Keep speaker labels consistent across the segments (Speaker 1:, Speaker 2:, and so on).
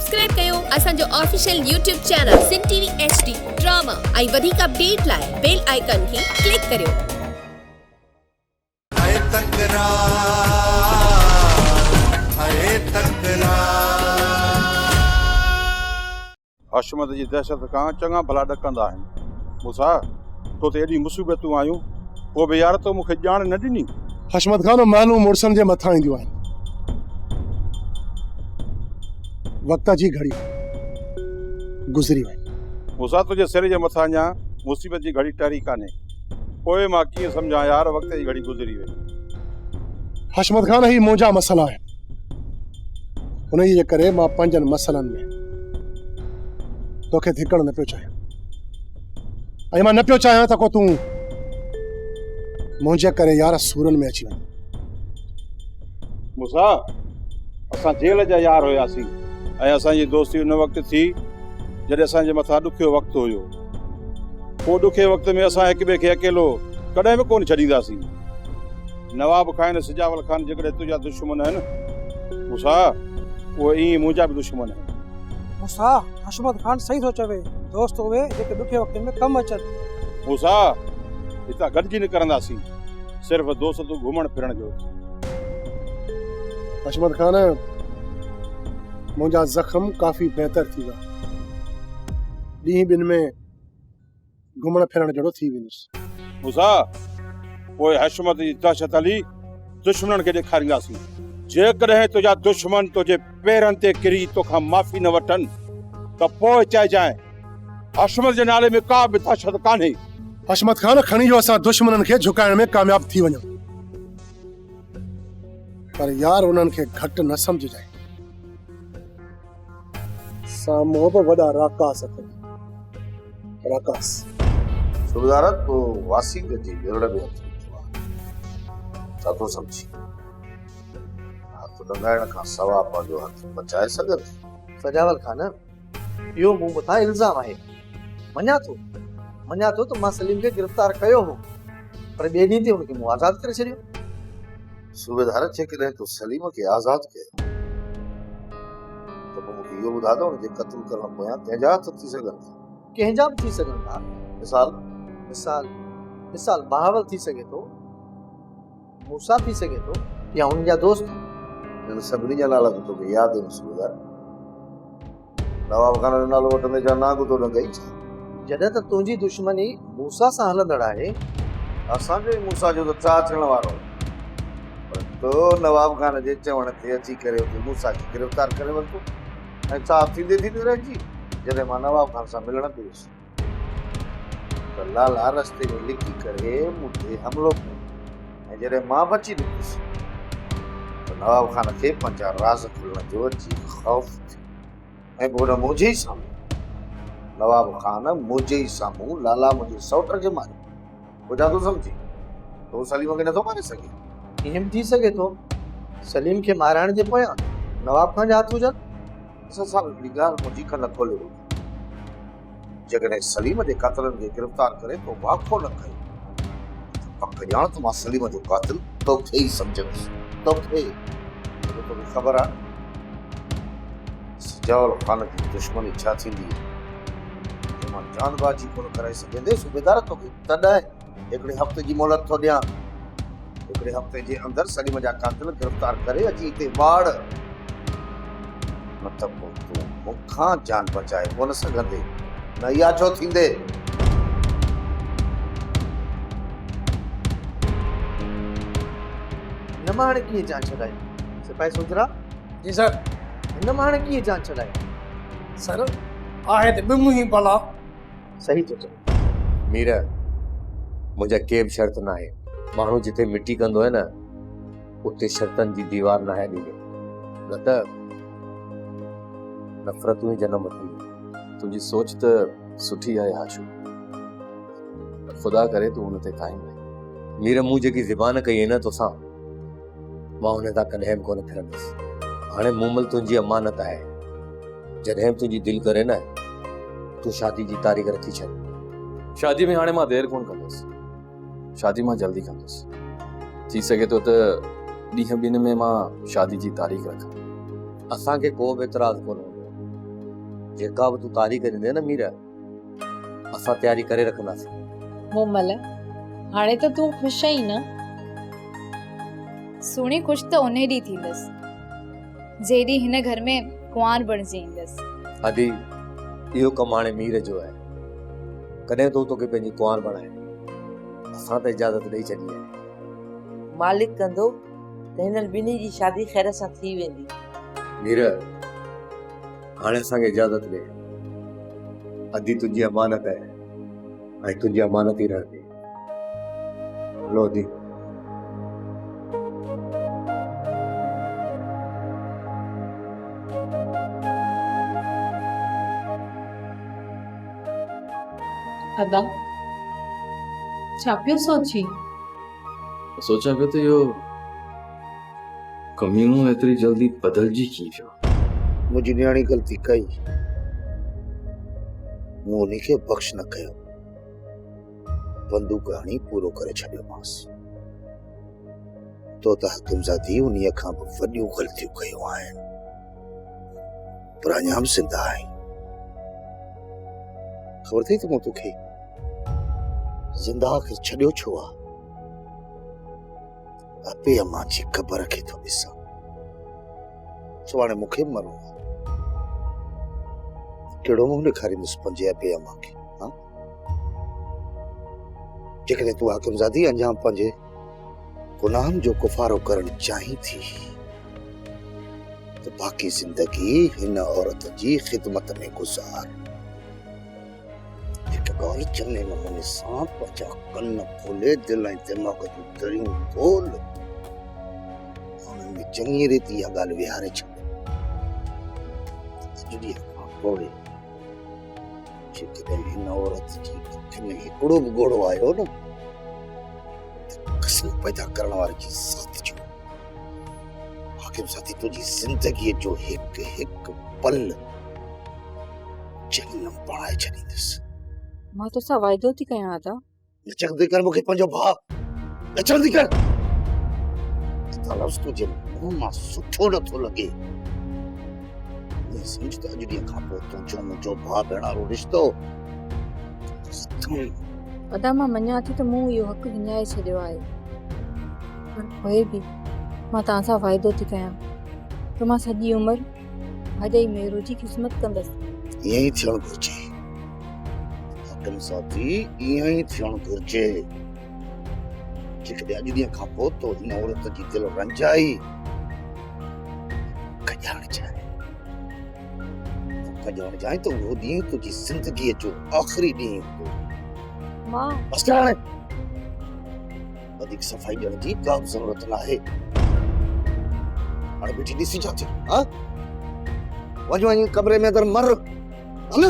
Speaker 1: Subscribe ڪيو اسان جو official YouTube channel Sindh T V H D drama ۽ وڌيڪ اپڊيٽ لاء بيل آئيڪان کي ڪلڪ ڪريو.
Speaker 2: هي تڪرار هي تڪرار.
Speaker 3: حشمت جي دهشت کان چڱا ڀلا ڏڪندا آهن. موسيٰ، تو تي ايڏيون مصيبتون آيون، پوء به يار تو مون کي ڄاڻ نه ڏني.
Speaker 4: حشمت خان، مهلون مڙسن جي مٿان اينديون آهن. وقت جي گهڙي گذري وئي.
Speaker 3: موسيٰ، تنهنجي سر جي مٿان اڃا مصيبت جي گهڙي ٽري ڪانهي. پوء مان ڪيئن سمجهان يار وقت جي گهڙي گذري وئي.
Speaker 4: حشمت خان، هي منهنجا مسئلا آهن. انهيء جي ڪري مان پنهنجن مسئلن ۾ توکي ڌڪڻ نه پيو چاهيان ۽ مان نه پيو چاهيان ته ڪو تون منهنجي ڪري يار سورن ۾ اچي وڃ.
Speaker 3: موسيٰ، اسان جيل جا يار هياسين ۽ اسان جي دوستي ان وقت ٿي جڏهن اسان جي مٿان ڏکيو وقت هيو. پوء ڏکي وقت ۾ اسان هڪ ٻئي کي اڪيلو ڪڏهن به ڪونه ڇڏينداسين. نواب خان ۽ سجاول خان جيڪڏهن تنهنجا دشمن آهن، موسيٰ، اهي ائين منهنجا به دشمن آهن.
Speaker 5: موسيٰ، حشمت خان صحيح ٿو چوي، دوست اهي جيڪي ڏکي وقت ۾ ڪم اچن.
Speaker 3: موسيٰ، هتان گڏجي نڪرنداسين، صرف دوست تون گهمڻ ڦرڻ جو اٿ.
Speaker 4: حشمت خان، منهنجا زخم ڪافي بهتر ٿي ويا. ڏينهن ٻن ۾ گهمڻ ڦرڻ جهڙو ٿي ويندس.
Speaker 3: موسيٰ، پوء حشمت جي دهشت هلي دشمنن کي ڏيکارينداسين. جيڪڏهن تنهنجا دشمن تنهنجي پيرن تي ڪري توکان معافي نه وٺن ته پوء چئجانء، حشمت جي نالي ۾ ڪا به دهشت ڪانهي.
Speaker 4: حشمت خان، کڻي جو اسان دشمنن کي جهڪائڻ ۾ ڪامياب ٿي وڃون، پر يار انهن کي گهٽ نه سمجهجانء. سامهون به وڏا راڪاس اٿئي، راڪاس.
Speaker 6: صوبيدار، تو واسينگ جي ويرڙ ۾ هٿ وڌو آهي، ڇا ٿو سمجهين؟ هٿ ڏنگائڻ کان سوا پنهنجو هٿ بچائي سگهندين؟
Speaker 7: سجاول خان، اهو مون مٿان الزام آهي. مڃان ٿو، مڃان ٿو ته مان سليم کي گرفتار ڪيو هو، پر ٻئي ڏينهن تي هن کي مون آزاد ڪري ڇڏيو.
Speaker 6: صوبيدار، جيڪڏهن تو سليم کي آزاد ڪيو ته پوء مون کي اهو ٻڌاء ته هن جي قتل ڪرڻ پويان ڪنهن جا هٿ ٿي سگهن ٿا؟
Speaker 7: ڪنهن جا به ٿي سگهن ٿا.
Speaker 6: مثال؟
Speaker 7: مثال، مثال بهاول ٿي سگهي ٿو، موسيٰ ٿي سگهي ٿو يا هن جا دوست.
Speaker 6: انهن سڀني جا نالا ته توکي ياد آهن صوبيدار. نواب خان جو نالو وٺندي ڇا نانگ ٿو ڏنگئي ڇا؟
Speaker 7: جڏهن ته تنهنجي دشمني موسيٰ سان هلندڙ آهي.
Speaker 6: اسان جو ۽ موسيٰ جو ته چاهه ٿيڻ وارو هو، پر تو نواب خان جي چوڻ تي اچي ڪري اتي موسيٰ کي گرفتار ڪري ورتو ۽ چاهه ٿيندي ٿيندي رهجي. جڏهن مان نواب خان سان ملڻ پيو ويس ته لالا رستي ۾ لڪي ڪري مون تي حملو ڪيو ۽ جڏهن مان بچي نڪتس ته نواب خان کي پنهنجا راز کولڻ جو اچي خوف ٿيو ۽ پوء هن منهنجي ئي سامهون نواب خان منهنجي ئي سامهون لالا منهنجي سئوٽ کي ماريو. پوء ڇا ٿو سمجهين ته هو سليم کي نٿو ماري سگهي؟
Speaker 7: ائين به ٿي سگهي ٿو سليم کي مارائڻ جي پويان نواب خان جا هٿ هجن.
Speaker 6: اسد صاحب هڪڙي ڳالهه منهنجي ڪن کولي ٻڌ. جيڪڏهن سليم جي قاتلن کي گرفتار ڪري تو واکو نه ڪيو ته پڪ ڄاڻ ته مان سليم جو قاتل توکي ئي سمجهندس، توکي! ڇو ته توکي خبر آهي ته سجاول خان جي دشمني ڇا ٿيندي آهي. جي مان جان بازي ڪونه ڪرائي سگهنديس صوبيدار توکي تڏهن هڪڙي هفتي جي مهلت ٿو ڏيان. هڪڙي هفتي جي اندر سليم جا قاتل گرفتار ڪري اچي هتي واڙ، نه ته پوء تون مون کان جان بچائي ڪونه سگهندين، نه اها ڇو ٿيندي.
Speaker 7: هن مان هاڻي ڪيئن جان ڇڏايون؟ سپاهي سوجهرا!
Speaker 5: جي سر!
Speaker 7: هن مان هاڻي ڪيئن جان ڇڏايون؟
Speaker 5: سر، آهي ته ٻه منهين بلا.
Speaker 7: صحيح ٿو چوين.
Speaker 8: مير، منهنجا ڪي به شرط ناهي. ماڻهو جتي مٽي ڪندو آهي نه، اتي شرطن جي ديوار ناهي ڏيندو. نه ته نفرتون ئي جنم وٺنديون.
Speaker 9: تنهنجي سوچ ته سٺي آهي هاشو، پر خدا ڪري تون ان تي قائم رهين.
Speaker 8: مير، مون جيڪي زبان ڪئي آهي نه توسان، مان ان تان ڪڏهن به ڪونه ڦرندس. هاڻي مومل تنهنجي امانت آهي. جڏهن به تنهنجي دل ڪري نه، تون شادي جي تاريخ رکي ڇڏ.
Speaker 9: شادي ۾ هاڻي مان دير ڪونه ڪندس. شادي مان جلدي ڪندس. ٿي سگهي ٿو ته ڏينهن ٻن ۾ مان شادي جي تاريخ رکان.
Speaker 8: اسان کي ڪو به اعتراض ڪونه هوندو. جيڪا به تون تاريخ ڏيندين نه مير، اسان تياري ڪري رکنداسين.
Speaker 10: مومل، هاڻي ته تون خوش آهين نه؟
Speaker 11: سهڻي خوش ته انهي ڏينهن ٿيندس، جنهن ڏينهن هن گهر ۾ ڪنوار بڻجي ايندس.
Speaker 8: ادي، اهو ڪم هاڻي مير جو آهي. ڪڏهن ٿو توکي پنهنجي ڪنوار بڻائي. اسان ته اجازت ڏئي ڇڏي آهي.
Speaker 12: مالڪ ڪندو ته هنن ٻنهي جي شادي خير سان ٿي ويندي.
Speaker 8: مير، هاڻي اسان کي اجازت ڏي. ادي تنهنجي امانت آهي ۽ تنهنجي امانت ئي رهندي. هلو ادي.
Speaker 10: ادا، ڇا پيو سوچين؟
Speaker 9: سوچان پيو ته اهو ڪميڻو ايتري جلدي بدلجي ڪيئن ويو؟
Speaker 6: منهنجي نياڻي غلطي ڪئي، مون انهي کي بخش نه ڪيو، بندوق هڻي پورو ڪري ڇڏيومانس. تو ته حاڪمزادي انهيء کان به وڏيون غلطيون ڪيون آهن، پر اڃا به زنده آهين. خبر اٿئي ته مون توکي زنده آخر ڇڏيو ڇو آ؟ ابي امان جي قبر کي ٿو ڏسان. سڀاڻي مون کي به مرڻو آ. ڪهڙو منهن ڏيکاريندس پنهنجي ابي امان کي؟ ها؟ جيڪڏهن تون حاڪمزادي اڃا پنهنجي گناهن جو ڪفارو ڪرڻ چاهين ٿي ته باقي زندگي هن عورت جي خدمت ۾ گذار. هڪ ڳالهه چڱي نموني سان پنهنجا ڪن کولي دل ۽ دماغ جون دريون کول انهن ۾ چڱي ريت اها ڳالهه ويهاري ڇڏ. اڄ ڏينهن کان پوء جيڪڏهن هن عورت جي اک ۾ هڪڙو به ڳوڙهو آيو نه ته قسم پيدا ڪرڻ واري جي ذات جو حاڪم ساٿي تنهنجي زندگيء جو هڪ هڪ پل جهنم بڻائي ڇڏيندس.
Speaker 13: مان توسان واعدو ٿي ڪيان ادا.
Speaker 6: نه چوندي ڪر مون کي پنهنجو ڀاء نه چوندي ڪر. ادا لفظ تنهنجي منهن مان سٺو نه ٿو لڳي. ائين سمجهه ته اڄ ڏينهن کان پوء تنهنجو منهنجو ڀاء ڀيڻارو رشتو ختم.
Speaker 13: ادا مان مڃان ٿي ته مون اهو حق وڃائي ڇڏيو آهي پر پوء به مان توهان سان واعدو ٿي ڪيان ته مان سڄي عمر ڀاڄائي مهرو جي خدمت ڪندس.
Speaker 6: ائين ئي ٿيڻ گهرجي حاڪم ساٿي، ائين ئي ٿيڻ گهرجي. جيڪڏهن اڄ ڏينهن کان پوء تو هن عورت جي دل رنجائي ته ڄاڻجانء، ته ڄاڻجانء ته اهو ڏينهن تنهنجي زندگيء جو آخري ڏينهن هوندو.
Speaker 13: مان.
Speaker 6: بس ڪر هاڻي. وڌيڪ صفائي ڏيڻ جي ڪا به ضرورت ناهي. هاڻي بيٺي ڏسي ڇا ٿي؟ ها؟ وڃ وڃ ڪمري ۾ اندر مر. هل.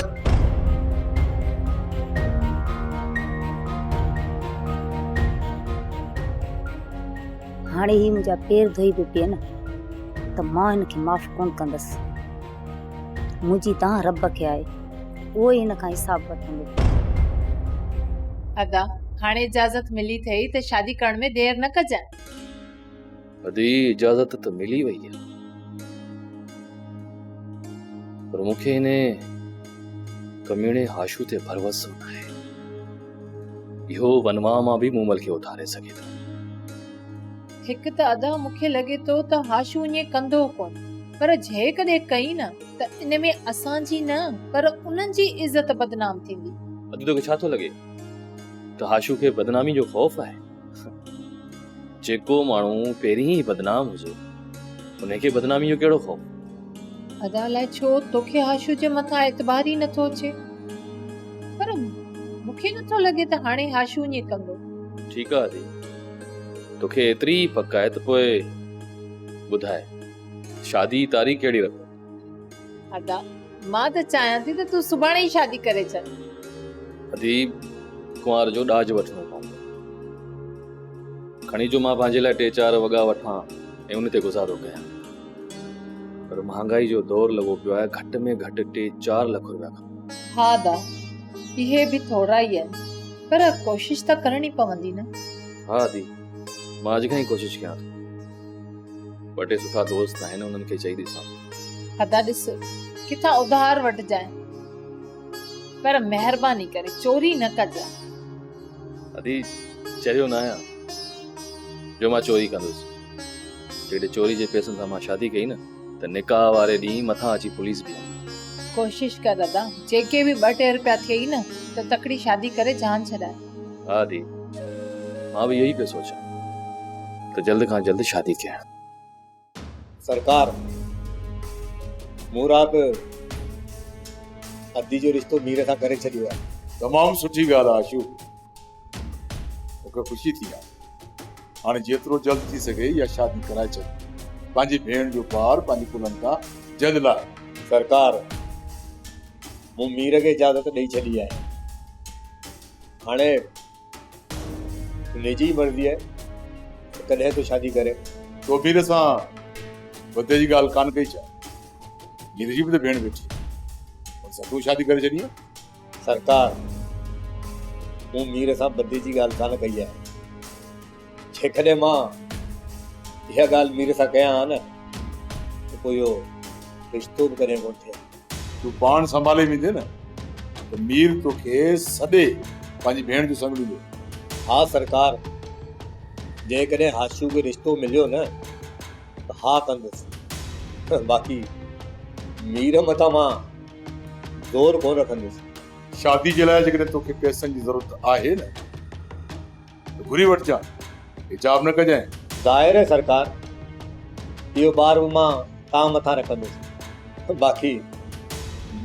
Speaker 14: هاڻي هي منهنجا پير ڌوئي به پئي نه ته مان هن کي معاف ڪونه ڪندس. منهنجي دانهن رب کي آهي، اهو ئي هن کان حساب وٺندو.
Speaker 10: ادا، هاڻي اجازت ملي ٿئي ته شادي ڪرڻ ۾ دير نه ڪجانء.
Speaker 9: ادي، اجازت ته ملي وئي آهي، پر مون کي هن ڪميڻي هاشو تي ڀروسو ناهي. اهو ونواهه مان به مومل کي اٿاري سگهي ٿو.
Speaker 10: هڪ ته ادا مون کي لڳي ٿو ته هاشو ائين ڪندو ڪونه پر جيڪڏهن ڪئي نه ته ان ۾ اسان جي نه پر انهن جي عزت بدنام ٿيندي.
Speaker 9: ادي توکي ڇا ٿو لڳي ته هاشو کي بدنامي جو خوف آهي؟ جيڪو ماڻهو پهرين ئي بدنام هجي ان کي بدنامي جو ڪهڙو خوف؟
Speaker 10: ادا الائي ڇو توکي هاشو جي مٿان اعتبار ئي نٿو اچي پر مون کي نٿو لڳي ته هاڻي هاشو ائين ڪندو.
Speaker 9: ٺيڪ آهي ادي توکي ايتري ئي پڪ آهي ته پوء ٻڌاء شادي جي تاريخ ڪهڙي رکون؟
Speaker 10: ادا مان ته چاهيان ٿي ته تون سڀاڻي ئي شادي ڪري ڇڏ.
Speaker 9: ادي ڪنوار جو ڏاج وٺڻو پوندو. کڻي جو مان پنهنجي لاء ٽي چار وڳا وٺان ۽ ان تي گذارو ڪيان. پر مهانگائي جو دور لڳو پيو آهي گهٽ ۾ گهٽ ٽي چار لک روپيا کپن.
Speaker 10: ها ادا اهي به ٿورا ئي آهن پر ڪوشش ته ڪرڻي پوندي نه.
Speaker 9: ها ادي مان اڄ کان ئي ڪوشش ڪيان ٿو. ٻه ٽي سٺا دوست آهن انهن کي چئي ڏسان ٿو.
Speaker 10: ادا ڏس ڪٿان اڌار وٺجانء. پر مهرباني ڪري چوري نه ڪجانء.
Speaker 9: ادي چريو نه آهيان جو مان چوري ڪندس. جيڪڏهن چوري جي پئسن سان مان شادي ڪئي نه ته نڪاح واري ڏينهن مٿان اچي پوليس بيهندي.
Speaker 10: ڪوشش ڪر ادا جيڪي به ٻه ٽي رپيا ٿئي نه ته تڪڙي شادي ڪري جان ڇڏاء.
Speaker 9: ها ادي مان به اهو ئي پيو سوچان ته جلد کان جلد شادي ڪيان.
Speaker 7: سرڪار مون رات ادي جو رشتو مير سان ڪري ڇڏيو آهي.
Speaker 3: تمام سٺي ڳالهه آهي اشو. مون کي خوشي ٿي آهي. هاڻي جيترو جلد ٿي سگهي اها شادي ڪرائي ڇڏ. پنهنجي ڀيڻ جو بار پنهنجي ڪلهن تان جلد لاهه.
Speaker 7: سرڪار مون مير کي اجازت ڏئي ڇڏي آهي. هاڻي ان جي ئي مرضي آهي ته ڪڏهن ٿو شادي ڪري.
Speaker 3: تو مير سان بدي جي ڳالهه ڪانه ڪئي ڇا؟ مير جي به ته ڀيڻ ويٺي آهي. ان سان تون شادي ڪري ڇڏينء؟
Speaker 7: سرڪار، مون مير سان بدي جي ڳالهه ڪانه ڪئي آهي. جيڪڏهن مان اها ڳالهه مير سان ڪيان ها نه ته پوء اهو رشتو به ڪڏهن ڪونه ٿئي ها.
Speaker 3: تون پاڻ سنڀالي ويندين نه ته مير توکي سڏي پنهنجي ڀيڻ جو سڱ ڏيندو.
Speaker 7: ها سرڪار، جيڪڏهن هاشو کي رشتو مليو نه ته ها ڪندس، باقي مير مٿان مان زور ڪونه رکندس.
Speaker 3: شادي جي لاء جيڪڏهن توکي پئسن جي ضرورت آهي نه ته گهري وٺجان، حجاب نه ڪجانء.
Speaker 7: ظاهر آهي سرڪار، اهو بار به مان توهان مٿان رکندس. باقي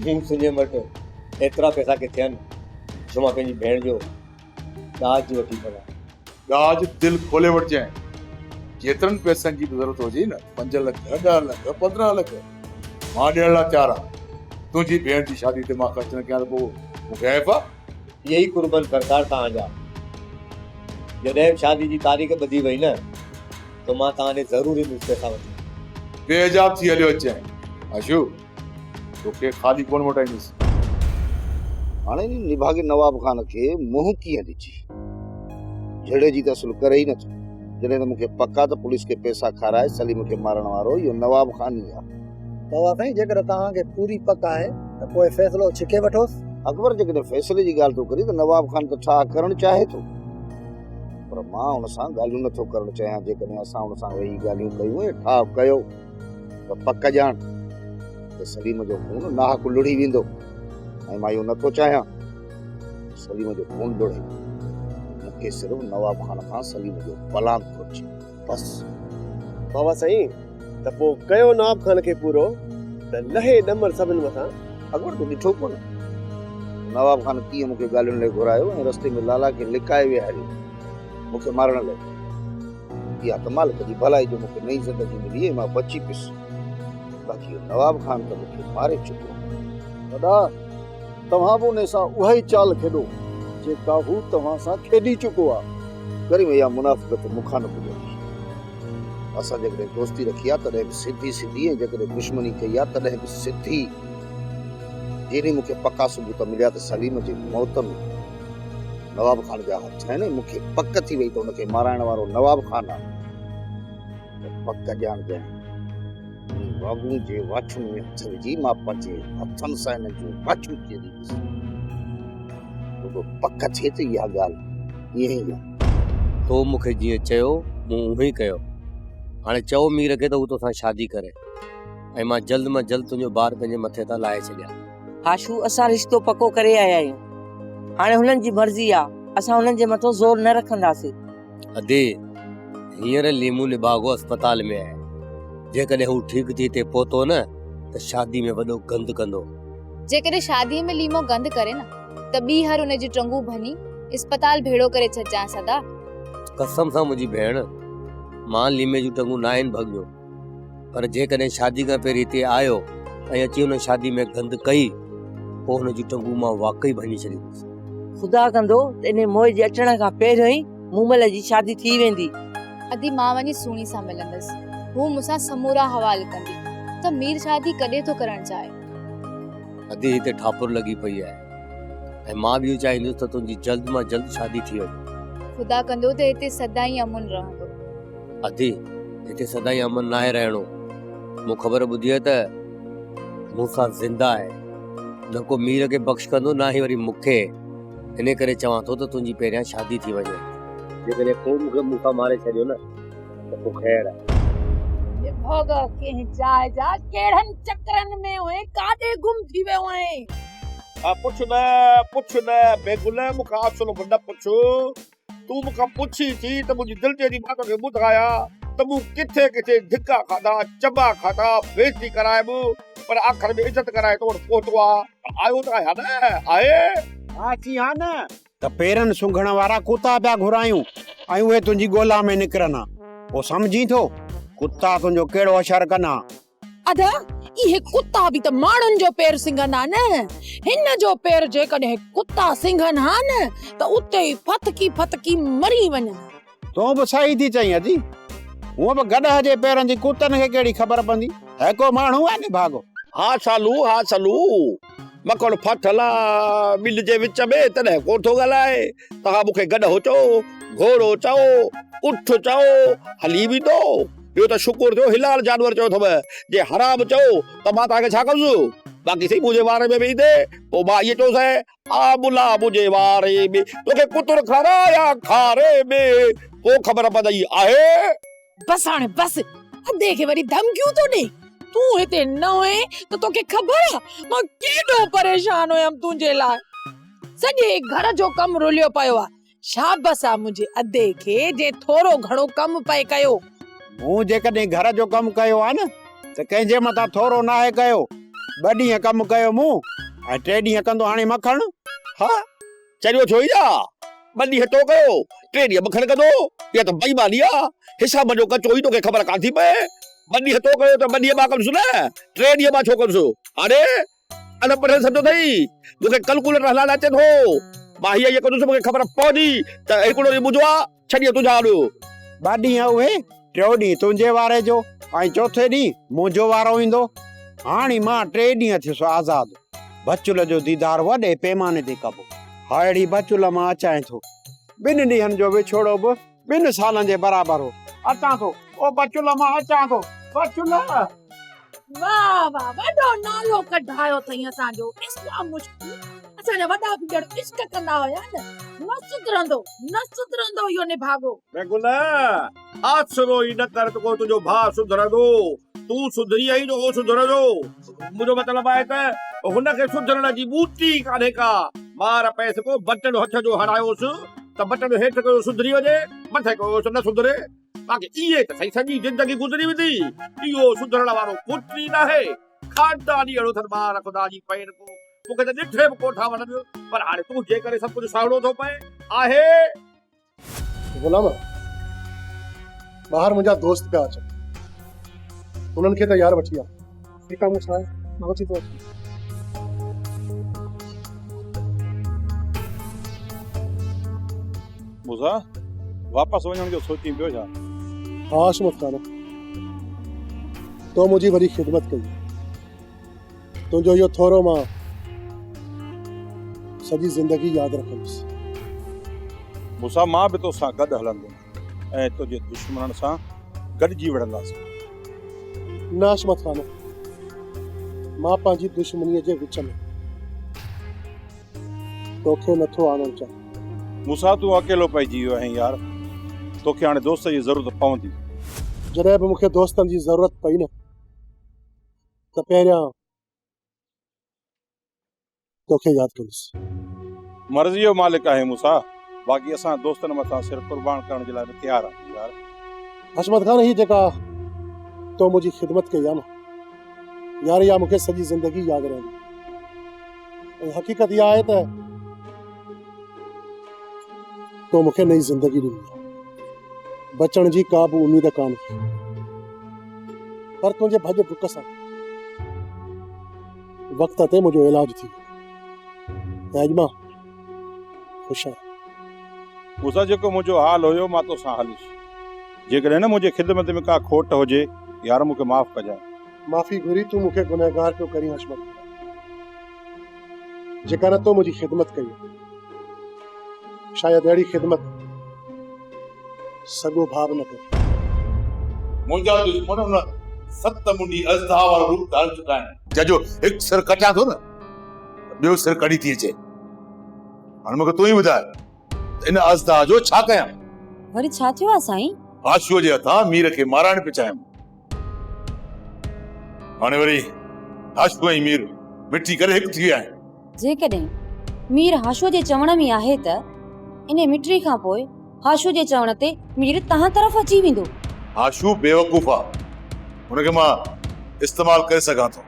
Speaker 7: مون سڃي وٽ ايترا پئسا ڪٿي آهن جو مان پنهنجي ڀيڻ جو ڏاج وٺي سگهان.
Speaker 3: ڏاج دل کولي وٺجانء. جيترن پئسن جي به ضرورت هجئي نه، پنج لک، ڏهه لک، 15 لک، مان ڏيڻ لاء تيار آهيان. تنهنجي ڀيڻ جي شادي تي مان خرچ نه ڪيان ته پوء مون کي حيف آ.
Speaker 7: اهي ئي قربن سرڪار توهان جا. جڏهن به شادي جي تاريخ ٻڌي وئي نه ته مان توهان ڏي ضرور ايندس پئسا وٺي.
Speaker 3: بي حجاب ٿي هليو اچجانء اشو، توکي خالي ڪونه موٽائيندس.
Speaker 6: هاڻي ان نڀاڳي نواب خان کي منهن ڪيئن ڏجي؟ جهيڙي جي ته اصل ڪري ئي نٿو. جڏهن ته مون کي پڪ آ ته پوليس کي پئسا کارائي سليم کي مارڻ وارو اهو نواب خان ئي آ.
Speaker 5: بابا سائين جيڪڏهن توهان کي پوري پڪ آهي ته پوء فيصلو ڇڪي وٺوس.
Speaker 6: اڪبر جيڪڏهن فيصلي جي ڳالهه ٿو ڪرين ته نواب خان ته ٺاهه ڪرڻ چاهي ٿو پر مان ان سان ڳالهيون نٿو ڪرڻ چاهيان جيڪڏهن اسان ان سان ويهي ڳالهيون ڪيون ۽ ٺاهه ڪيو ته پڪ ڄاڻ ته سليم جو خون ناحق لڙهي ويندو ۽ مان اهو نٿو چاهيان ته سليم جو خون لڙهي. مون کي صرف نواب خان کان سليم جو پلان گهرجي بس.
Speaker 15: بابا سائين ته پوء ڪيو نواب خان کي پورو ته لهي ڏمر سڀن مٿان.
Speaker 6: اڪبر تو ڏٺو ڪونه نواب خان ڪيئن مون کي ڳالهين لاء گهرايو ۽ رستي ۾ لالا کي لڪائي ويهاريو مون کي مارڻ لاء. اها ته مالڪ جي ڀلائي جو مون کي نئين زندگي ملي ۽ مان بچي پيس. باقي اهو نواب خان ته مون کي ماري چڪو هو.
Speaker 16: وڏا، توهان به انهي سان اها ئي چال کيڏو، جيڪا هو توهان سان کيڏي چڪو آهي.
Speaker 6: ڪريم، اها منافقت مون کان نه پڄندي. اسان جيڪڏهن دوستي رکي آ تڏهن به سڌي سڌي ۽ جيڪڏهن دشمني ڪئي آ تڏهن به سڌي. جنهن ڏينهن مون کي پڪا ثبوت مليا ته سليم جي موت ۾ نواب خان جا هٿ آهن ۽ مون کي پڪ ٿي وئي ته ان کي مارائڻ وارو نواب خان آ ته پڪ ڄاڻجانء انهن واڳون جي واڇن ۾ هٿ وجهي مان پنهنجي هٿن سان انهن جون واڇون چيريندس. رڳو پڪ ٿئي ته اها ڳالهه ائين ئي آ.
Speaker 8: تو مون کي جيئن چيو، مون اونهين ڪيو. هاڻي چئو مير کي ته هو توسان شادي ڪري ۽ مان جلد مان جلد تنهنجو بار پنهنجي مٿي تان لاهي ڇڏيان.
Speaker 12: هاشو، اسان رشتو پڪو ڪري آيا آهيون. هاڻي هنن جي مرضي آ. اسان هنن جي مٿو زور نه رکنداسين.
Speaker 8: ادي، هينئر ليمو نڀاڳو اسپتال ۾ آهي. جيڪڏهن هو ٺيڪ ٿي هتي پهتو نه ته شادي ۾ وڏو گند ڪندو.
Speaker 11: جيڪڏهن شاديء ۾ ليمو گند ڪري نه ته ٻيهر ان جون ٽنگون ڀڃي اسپتال ڀيڙو ڪري ڇڏجانس ادا.
Speaker 8: قسم سان منهنجي ڀيڻ، مان ليمي جون ٽنگون ناهن ڀڳيون. پر جيڪڏهن شادي کان پهرين هتي آيو ۽ اچي هن شادي ۾ گند ڪئي، پوء هن جون ٽنگون مان واقعي ڀڃي ڇڏيندس.
Speaker 12: خدا ڪندو ته انهي موئي جي اچڻ کان پهريون ئي مومل جي شادي ٿي ويندي.
Speaker 11: ادي مان وڃي سهڻي سان ملندس. هو مون سان سمورا حوال ڪندي ته مير شادي ڪڏهن ٿو ڪرڻ چاهي.
Speaker 8: ادي هتي ٺاپر لڳي پئي آهي ۽ مان به اهو چاهيندس ته تنهنجي جلد مان جلد شادي ٿي وڃي.
Speaker 11: خدا ڪندو ته هتي سدائين امن رهندو.
Speaker 8: ادي هتي سدائين امن ناهي رهڻو. مون خبر ٻڌي آهي ته موسيٰ زنده آهي. نه ڪو مير کي بخش ڪندو نه ئي وري مون کي. انهي ڪري چوان ٿو ته تنهنجي پهريان شادي ٿي وڃي. جيڪڏهن پوء مون کي مون کان ماري ڇڏيو نه ته پوء خير آهي.
Speaker 10: نڀاڳا ڪنهن جاء جا ڪهڙن چڪرن ۾ هئين ڪاڏي گم ٿي ويو آهين.
Speaker 6: پڇ نه پڇ نه بيگل مون کان اصل به نه پڇ. تون مون کان پڇين ٿي ته منهنجي دل چئي ٿي مان توکي ٻڌايان ته مون ڪٿي ڪٿي ڌڪا کاڌا، چٻا کاڌا، بيعزتي ڪرايم، پر آخر ۾ عزت ڪرائي تو وٽ پهتو آ. آيو ته آهيان نه، آهي؟
Speaker 17: ها اچين ها نه ته پيرن سنگهڻ وارا ڪتا پيا گهرايون ۽ اهي تنهنجي ڳولا ۾ نڪرن ها. پوء سمجهين ٿو ڪتا تنهنجو ڪهڙو حشر ڪن ها.
Speaker 10: ادا، اهي ڪتا به ته ماڻهن جو پير سنگهن ها نه. هن جو پير جيڪڏهن ڪتا سنگهن ها نه ته اتي ئي ڦٿڪي ڦٿڪي مري وڃن ها.
Speaker 17: تون به صحيح ٿي چئين ادي. هونء به گڏهه جي پيرن جي ڪتن کي ڪهڙي خبر پوندي. هي ڪو ماڻهو آهي نڀاڳو.
Speaker 6: ها سالو، ها سلو. مکڻ ڦاٿل آ ٻن جي وچ ۾ تڏهن ڪونه ٿو ڳالهائي. توهان مون کي گڏهه چئو، گهوڙو چئو، اٺ چئو، هلي ويندو. اهو ته شڪر ٿيو حلال جانور چيو اٿم، جي حرام چئو ته مان توهان کي ڇا ڪندس؟ باقي سائين منهنجي واري ۾ به ايندي، پوء مان ائين چيوسين، آ ملا منهنجي واري ۾، توکي ڪتر کارايان کاري ۾، پوء خبر پوندئي آهي.
Speaker 10: بس هاڻي بس، ادي کي وري ڌمڪيون ٿو ڏئين. تون هتي نه هئين ته توکي خبر آ مان ڪيڏو پريشان هيم تنهنجي لاء. سڄي گهر جو ڪم رليو پيو آ. شابس آ منهنجي ادي کي جنهن ٿورو گهڻو ڪم پئي ڪيو.
Speaker 17: مون جيڪڏهن گهر جو ڪم ڪيو آ نه ته ڪنهن جي مٿان ٿورو ناهي ڪيو. ٻه ڏينهن ڪم ڪيو مون ۽ ٽي ڏينهن ڪندو هاڻي مکڻ.
Speaker 6: ها چريو ٿيو ئي آ. ٻه ڏينهن تو ڪيو، ٽي ڏينهن مکڻ ڪندو. اها ته بيماني آ. حساب جو ڪچو ئي توکي خبر ڪانه ٿي پئي. ٻه ڏينهن تو ڪيو ته ٻه ڏينهن مان ڪندس نه، ٽي ڏينهن مان ڇو ڪندس. هاڻي اڻ پڙهيل سمجهيو اٿئي؟ مون کي ڪلڪوليٽر هلائڻ اچي ٿو. مان هيء هيء ڪندس، مون کي خبر پوندي ته هڪڙو ڏينهن منهنجو آ، ڇهه ڏينهن تنهنجا آڏو.
Speaker 17: ٻه ڏينهن اهي، ٽيون ڏينهن تنهنجي واري جو ۽ چوٿين ڏينهن منهنجو وارو ايندو. هاڻي مان ٽي ڏينهن ٿيس آزاد. بچل جو ديدار وڏي پيماني تي ڪبو. ههڙي بچل مان اچانء ٿو. ٻن ڏينهن جو وڇوڙو به ٻن سالن جي برابر هو. اچان ٿو، او بچل مان اچان ٿو، بچل!
Speaker 10: واهه واهه وڏو نالو ڪڍايو اٿئي اسان جو عشق آ مشڪ اسان جا وڏا به ڄڻ عشق ڪندا هيا نه نه سڌرندو نه سڌرندو اهو نڀاڳو.
Speaker 6: بيگل آسرو ئي نه ڪر ته ڪو تنهنجو ڀاء سڌرندو تون سڌري آهين ته هو سڌرندو منهنجو مطلب آهي ته هن کي سڌرڻ جي ٻوٽي ئي ڪانهي ڪا مار پيس ڪو بٽڻ هٿ جو هڻايوس ته بٽڻ هيٺ ڪيو سڌري وڃي، مٿي ڪيوس نه سڌري. باقي ائين ته سائين سڄي زندگي گذري ويندي. اهو سڌرڻ وارو پٽ ئي ناهي. خانداني اهڙو اٿن ٻار خدا جي پين ڪو. مون کي ته ڏٺي به ڪو ٿا وڻن. پر هاڻي تنهنجي ڪري سڀ ڪجهه سهڻو ٿو پئي. آهي.
Speaker 4: غلام، ٻاهر منهنجا دوست پيا اچن. انهن کي ته يار وٺي آ.
Speaker 5: ٺيڪ آ مون سان مان وٺي ٿو اچان.
Speaker 3: موسيٰ، واپس وڃڻ جو سوچين پيو ڇا؟
Speaker 4: ها حشمت خان، تو منهنجي وڏي خدمت ڪئي. تنهنجو اهو ٿورو مان سڄي زندگي ياد رکندس.
Speaker 3: موسيٰ، مان به توسان گڏ هلندم ۽ تنهنجي دشمنن سان گڏجي وڙهنداسين.
Speaker 4: نه حشمت خان، مان پنهنجي دشمنيء جي وچ ۾ توکي نٿو آڻڻ چاهيان.
Speaker 3: موسيٰ، تون اڪيلو پئجي ويو آهين يار، توکي هاڻي دوست جي ضرورت پوندي.
Speaker 4: جڏهن به مون کي دوستن جي ضرورت پئي نه ته پهريان توکي ياد ڪندس.
Speaker 3: مرضي جو مالڪ آهين موسيٰ، باقي اسان دوستن مٿان سر قربان ڪرڻ جي لاء به تيار آهيون يار.
Speaker 4: حشمت خان هي جيڪا تو منهنجي خدمت ڪئي آهي نه يار اها مون کي سڄي زندگي ياد رهندي ۽ حقيقت اها آهي ته تو مون کي نئين زندگي ڏني آهي. بچڻ جي ڪا به اميد ڪانه هئي پر تنهنجي ڀڄ ڊڪ سان وقت تي منهنجو علاج ٿي ويو ۽ اڄ مان خوش آهيان.
Speaker 3: موسيٰ جيڪو منهنجو حال هيو مان توسان هليس. جيڪڏهن نه منهنجي خدمت ۾ ڪا کوٽ هجي يار مون کي معاف ڪجانء.
Speaker 4: معافي گهري تون مون کي گنهگار پيو ڪرين حشمت خان. جيڪا نه تو منهنجي خدمت ڪئي آهي شايد اهڙي خدمت سڳو ڀاء به نه ڪري.
Speaker 18: منهنجا دشمن ان ست منڊي ازدها وارو روپ ڌاري چڪا آهن. جنهن جو هڪ سر ڪٽيان ٿو نه ٻيو سر ڪڍي ٿي اچي. هاڻي مون کي تون ئي ٻڌاء ته ان ازدها جو ڇا ڪيان؟
Speaker 14: وري ڇا ٿيو آ سائين؟
Speaker 18: هاشوء جي هٿان مير کي مارائڻ پئي چاهيم. هاڻي وري هاشو ۽ مير مٺي ڪري هڪ ٿي ويا آهن.
Speaker 14: جيڪڏهن مير هاشوء جي چوڻ ۾ آهي ته انهي مٺري کان پوء هاشو جي چوڻ تي مير تهان طرف اچي ويندو.
Speaker 18: هاشو بيوقوف آ، هن کي مان استعمال ڪري سگهان ٿو،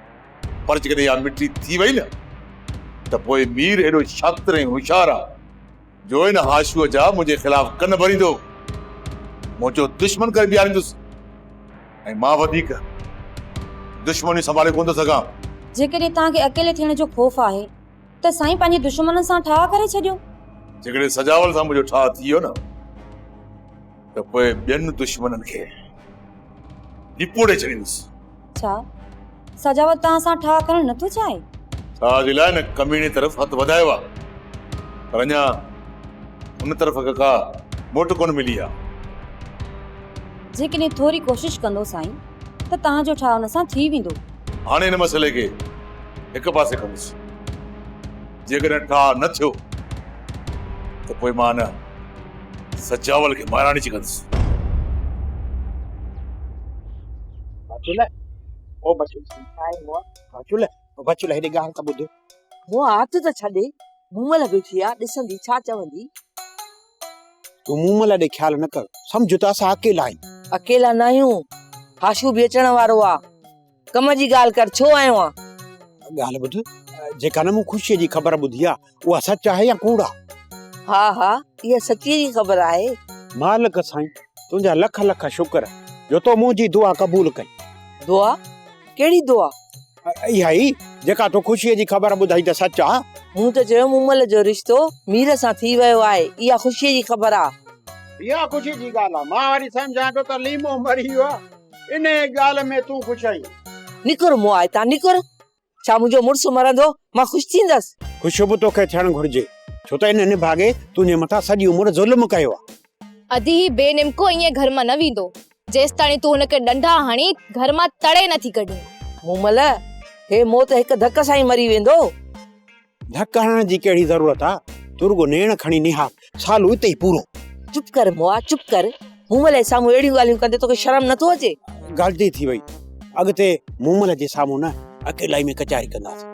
Speaker 18: پر جيڪڏهن اها مٺي ٿي وئي نه ته پوء مير ايڏو شاطر ۽ هوشيار آ جو ان هاشوء جا منهنجي خلاف ڪن ڀريندو، منهنجو دشمن ڪري بيهاريندس ۽ مان وڌيڪ دشمنيون سنڀالي ڪونه ٿو سگهان.
Speaker 14: جيڪڏهن توهان کي اڪيلي ٿيڻ جو خوف آهي ته سائين پنهنجي دشمنن سان ٺاهه ڪري ڇڏيو.
Speaker 18: جيڪڏهن سجاول سان منهنجو ٺاهه ٿي ويو نه ته پوء ٻين دشمنن کي نپوڙي ڇڏيندس.
Speaker 14: ڇا سجاول توهان سان ٺاهه ڪرڻ نٿو چاهي؟
Speaker 18: ٺاهه جي لاء هن ڪميڻي طرف هٿ وڌايو آهي پر اڃا ان طرف کان ڪا موٽ ڪونه ملي آهي.
Speaker 14: جيڪڏهن ٿوري ڪوشش ڪندو سائين ته توهان جو ٺاهه ان سان ٿي ويندو.
Speaker 18: هاڻي ان مسئلي کي هڪ پاسي ڪندس. جيڪڏهن ٺاهه نه ٿيو ته پوء مان ان سجاول کي ماراڻي جي ڪندس.
Speaker 17: بچل او بچل بچل بچل هيڏي ڳالهه ته ٻڌ.
Speaker 12: مون هٿ ته ڇڏ، مومل بيٺي آ، ڏسندي ڇا چوندي.
Speaker 17: تون مومل ڏي خيال نه ڪر، سمجهه ته اسان اڪيلا آهيون.
Speaker 12: اڪيلا ناهيون، هاشو به اچڻ وارو آ. ڪم جي ڳالهه ڪر، ڇو آيو آن؟
Speaker 17: ڳالهه ٻڌ، جيڪا نه مون خوشيء جي خبر ٻڌي آ، اها سچ آهي يا ڪوڙ آ؟
Speaker 12: ها ها، اها سچيء جي خبر آهي.
Speaker 17: مالڪ سائين، تنهنجا لک لک شڪر جو تو منهنجي دعا قبول ڪئي.
Speaker 12: دعا؟ ڪهڙي دعا؟
Speaker 17: اها ئي، جيڪا تو خوشيء جي خبر ٻڌائي ته سچ آ.
Speaker 12: مون ته چيو مومل جو رشتو مير سان ٿي ويو آهي، اها خوشيء جي خبر آ.
Speaker 17: اها خوشيء جي ڳالهه آ. مان وري سمجهان پيو ته ليمو مري ويو آ. انهيء ڳالهه ۾ تون خوش آهين؟
Speaker 12: نڪر مئا هتان نڪر! ڇا منهنجو مڙس مرندو مان خوش ٿيندس؟
Speaker 17: خوش به توکي ٿيڻ گهرجي، ڇو ته ان نڀاڳي تنهنجي مٿان سڄي عمر ظلم ڪيو آهي.
Speaker 11: ادي هي بي نمڪو ائين گهر مان نه ويندو، جيستاڻي تون هن کي ڏنڊا هڻي گهر مان تڙي نه ٿي ڪڍين.
Speaker 12: مومل، هي مئو ته هڪ ڌڪ سان ئي مري ويندو.
Speaker 17: ڌڪ هڻڻ جي ڪهڙي ضرورت آ، تون رڳو نيڻ کڻي نهار، سالو اتي ئي پورو.
Speaker 12: چپ ڪر مئا، چپ ڪر. مومل جي سامهون اهڙيون ڳالهيون ڪندي توکي شرم نٿو اچي؟
Speaker 17: غلطي ٿي وئي، اڳتي مومل جي سامهون نه، اڪيلائي ۾ ڪچهري ڪنداسين.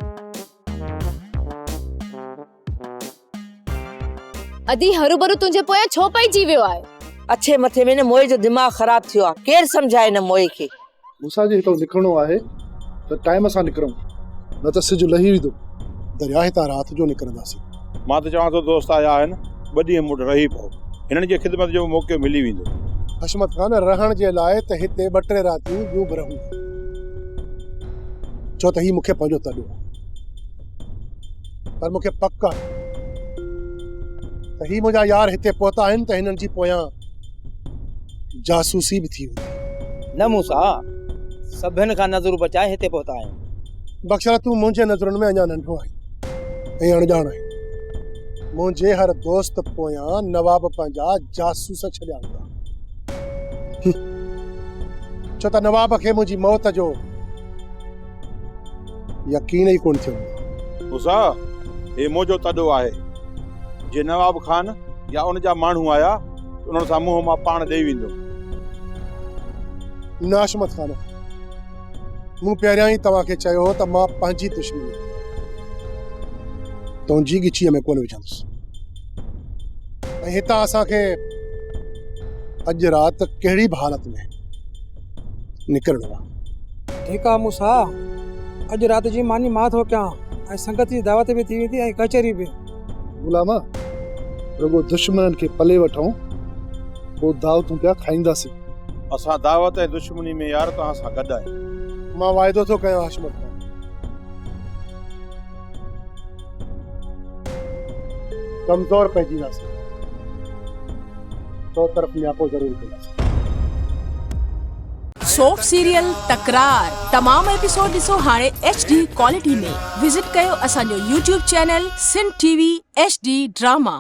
Speaker 11: ادي هروڀرو تنهنجي پويان ڇو پئجي ويو آهي؟
Speaker 12: اڇي مٿي ۾ نه موئي جو دماغ خراب ٿيو آ، ڪير سمجهائي هن موئي کي.
Speaker 4: موسيٰ جي هتان نڪرڻو آهي ته ٽائيم سان نڪرون نه ته سج لهي ويندو. درياهه هتان رات جو نڪرنداسين.
Speaker 3: مان ته چوان ٿو دوست آيا آهن، ٻه ڏينهن مون وٽ رهي پئو. هنن کي خدمت جو به موقعو ملي ويندو.
Speaker 4: حشمت خان، رهڻ جي لاء ته هتي ٻه ٽي راتيون ٻيون به رهون ٿا. ڇو ته هي مون کي پنهنجو تڏو آهي. پر مون کي پڪ آهي ته هي منهنجا يار هتي پهتا آهن ته هنن جي پويان جاسوسي به ٿي هوندي.
Speaker 19: نه موسيٰ، سڀن کان نظرون بچائي هتي پهتا آهيون.
Speaker 4: بخشڻ تون منهنجي نظرن ۾ اڃا ننڍو آهين ۽ اڻڄاڻ آهين. منهنجي هر دوست پويان نواب پنهنجا جاسوس ڇڏيا هوندا. ڇو ته نواب کي منهنجي موت جو يقين ئي ڪونه ٿيو هوندو.
Speaker 3: موسيٰ، هي منهنجو تڏو آهي. جي نواب خان يا ان جا ماڻهو آيا ته انهن سان منهن مان پاڻ ڏيئي ويندم.
Speaker 4: نه حشمت خان، مون پهريان ئي توهان کي چيو هو ته مان پنهنجي دشمني تنهنجي ڳچيء ۾ ڪونه وجهندس ۽ هتان اسان کي اڄ رات ڪهڙي به حالت ۾ نڪرڻو آهي.
Speaker 5: ٺيڪ آ موسيٰ، اڄ رات جي ماني مان ٿو ڪيان ۽ سنگت جي دعوت به ٿي ويندي ۽ ڪچهري به.
Speaker 16: غلام، رڳو دشمنن کي پلي وٺون، پوء دعوتون پيا کائينداسين.
Speaker 3: اسان دعوت ۽ دشمني ۾ يار توهان سان گڏ آهيون.
Speaker 4: مان واعدو ٿو ڪيان حشمت خان. ڪمزور پئجي وياسين. تو طرف نياپو ضرور ڪنداسين.
Speaker 1: سوپ سيريل تڪرار تمام ايپيسوڊ ڏسو هاڻي ايڇ ڊي ڪوالٽي ۾ وزٽ ڪيو اسان جو YouTube channel Sindh T V H D drama.